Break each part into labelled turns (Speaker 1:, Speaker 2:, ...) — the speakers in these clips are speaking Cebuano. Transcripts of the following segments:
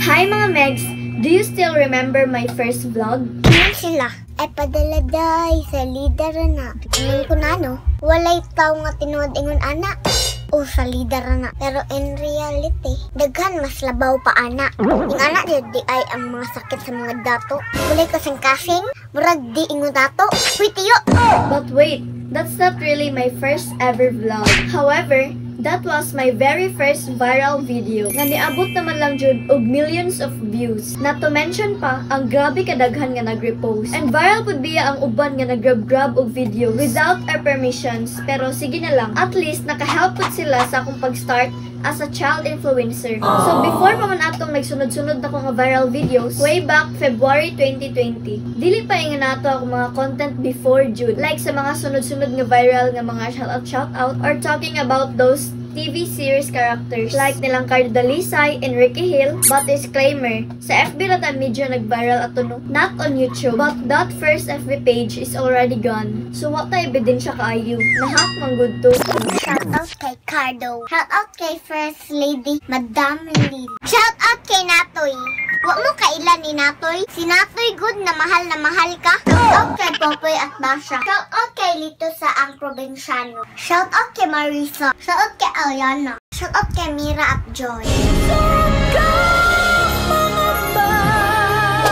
Speaker 1: Hi, mga Megs! Do you still remember my first vlog?
Speaker 2: Ingon sila, "Ay padala day sa leader na." Ingon ko na, no? Walay tao nga tinuod ingon ana. O sa leader na. Pero in reality, daghan mas labaw pa ana. Ing ana di ay ang mga sakit sa mga dato. Walay kasing-kasing, murag di ingon dato. Huy, tiyo!
Speaker 1: But wait, that's not really my first ever vlog. However, that was my very first viral video nga niabot naman lang jud og millions of views. Not to mention pa ang grabe kadaghan nga nag-repost. And viral pud biya ang uban nga nag-grab-grab og videos without our permissions. Pero sige na lang, at least naka-help pud sila sa akong pag-start as a child influencer. So before pa man atong nagsunod-sunod na ko nga viral videos, way back February 2020, dili pa ingon nato ako mga content before jud. Like sa mga sunod-sunod nga viral nga mga shout-out shout-out or talking about those TV series characters like nilang Cardo Dalisay and Ricky Hill. But disclaimer, sa FB ra ta medyo nag-viral ato, no? Not on YouTube. But that first FB page is already gone. So wa ta ebidensya kaayo. Na-hack man gud to.
Speaker 2: Shout out kay Cardo. Shout out kay First Lady Madam Lily. Shout out kay Natoy. Wa mo kaila ni Natoy? Si Natoy good na mahal ka. Shout out kay Popoy at Basha. Shout out kay Lito sa Ang Probinsyano. Shout out kay Marisa. Shout out kay Aliana. Shout out kay Mira at Joy.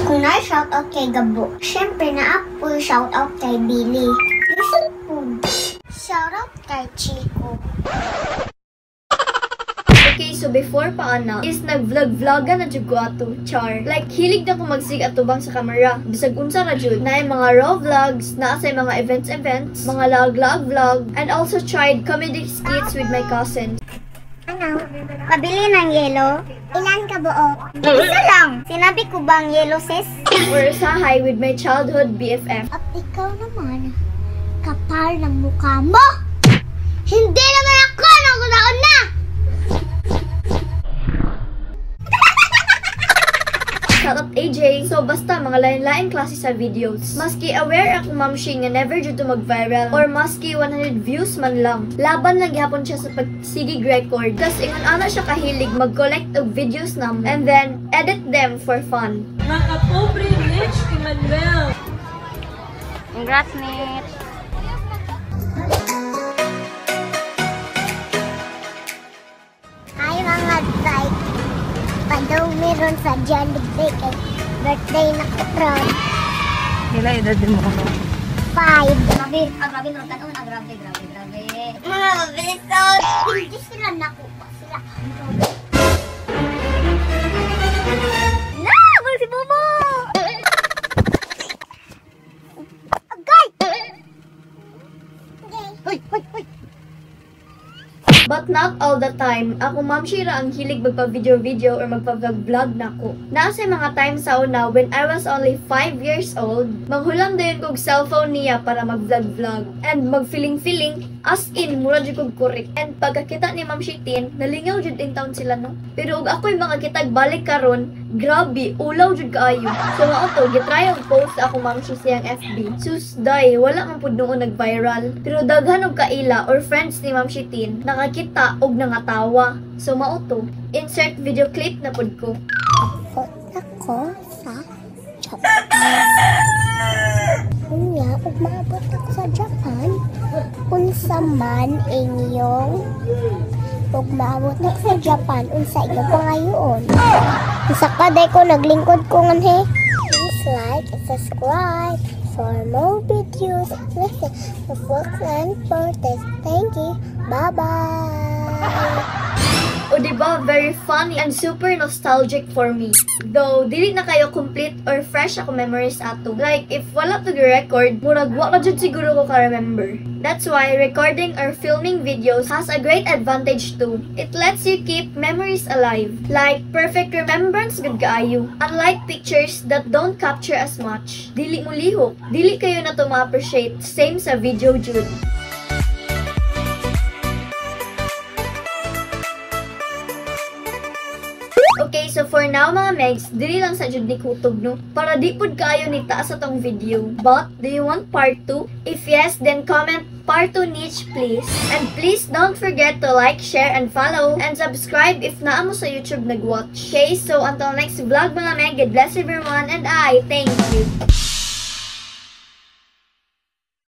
Speaker 2: Kung na shout out kay Gabo. Siyempre na apoy shout out kay Billy. Lisod po. Shout out kay Chico.
Speaker 1: Okay, so before pa ana is nag-vlog-vloga na jud ko ato, char. Like, hilig na ko magsig atubang sa camera. Bisag unsa ra jud. Naay mga raw vlogs, naa sa mga events-events, mga lag-lag vlog, and also tried comedy skits with my cousins.
Speaker 2: Ano? Pabili ng yelo? Ilan ka buo? Isa lang. Sinabi ko bang yelo, sis?
Speaker 1: Or usahay with my childhood BFF.
Speaker 2: At ikaw naman, kapal ng mukha mo! Hindi naman ako nang na!
Speaker 1: Shout out AJ. So basta mga lain-lain klase sa videos. Maski aware akong mamshi nga never jud to mag-viral or maski 100 views man lang, laban lang gihapon siya sa pagsigig record. Tas ingon ana siya kahilig mag-collect og videos nam and then edit them for fun.
Speaker 3: Mga kapobre, Mitch Emmanuel.
Speaker 4: Congrats, Mitch!
Speaker 2: Hi, mga tyke. Padaw meron sa Jollibee kay birthday na ko ron.
Speaker 4: Hila, edad mo.
Speaker 2: 5.
Speaker 4: Grabe, ah, grabe, grabe, ah, grabe, grabe, grabe.
Speaker 2: Mga mabilis. Hindi sila nakuha sila. Na! Wala si Bobo! Agay!
Speaker 4: Hoy, hoy, hoy!
Speaker 1: But not all the time, ako mamshi ra ang hilig magpa-video-video or magpa-vlog-vlog nako. Naa sa mga times sa una when I was only 5 years old, manghulam dayon kog cellphone niya para mag-vlog-vlog and mag-feeling-feeling as in mura jud kog kurik. And pagkakita ni Ma'am Shitin, nalingaw jud in town sila, no. Pero og ako'y makakitag balik karon, grabe, ulaw jud kaayo. So mao to, gitry og post ako mamshi siyang FB. Sus day, wala man pud noon nag-viral. Pero daghan og kaila or friends ni Ma'am Shitin nakakita og nangatawa. So mao to, insert video clip na pud ko.
Speaker 2: Abot ako sa Japan. Unya, ug maabot ako sa Japan, unsa man inyong ug maabot ako sa Japan, unsa inyong pangayoon? Unsa ka day ko naglingkod ko nganhi. Please like and subscribe for more videos. Listen to Fox and Fortes. Thank you. Bye-bye.
Speaker 1: O diba, very funny and super nostalgic for me. Though, dili na kayo complete or fresh ako memories ato. Like, if wala to record, murag wa na jud siguro ko ka-remember. That's why recording or filming videos has a great advantage too. It lets you keep memories alive. Like, perfect remembrance gud kaayo. Unlike pictures that don't capture as much. Dili mo lihok. Dili kayo na to ma-appreciate. Same sa video jud. Okay, so for now, mga megs, dili lang sa jud ni kutob, no? Para di pud kaayo ni taas atong video. But, do you want part 2? If yes, then comment "Part 2 Nich, please." And please don't forget to like, share, and follow. And subscribe if naa mo sa YouTube nag-watch. Okay, so until next vlog, mga meg, God bless everyone and I thank you.